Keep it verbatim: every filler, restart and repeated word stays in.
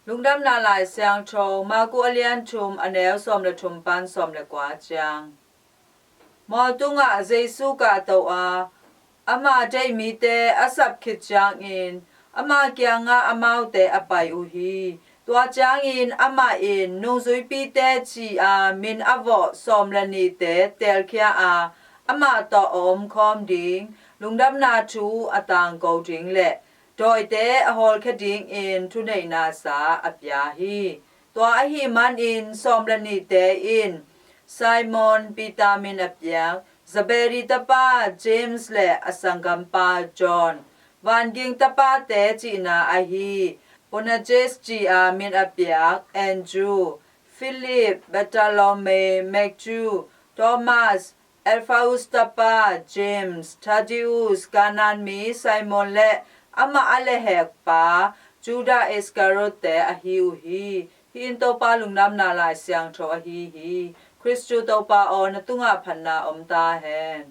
Lungdamna Lai Siangtho, Marku a lian thum, a neu sawm le thum pan sawm le kua ciang. Mual tungah Jesu kahto a, ama deih mite a sap khit ciangin, ama kiangah amaute a pai uh hi. Tua ciangin amah in nungzuipite ci-a min a vawh sawm le nihte teelkhia a, amah tawh a omkhawm ding, lungdamna thu a tangko ding le dawite a hawlkhia dingin thuneihna sa a pia hi. Tua ahih manin sawm le nihte in Simon Peter min a piak, Zebedee tapa James le a sanggampa John, vanging tapate cihna ahi Boanerges ci-a min a piak Andrew, Philip, Bartholomew, Matthew, Thomas, Alphaeus tapa James, Thaddeus, Kanaan mi Simon le amah a lehhekpa Judah Iscariot-te ahi uh hi. Hih in Topa Lungdamna Lai Siangtho ahi hi. Khristu Topa aw, na tungah phatna om ta hen.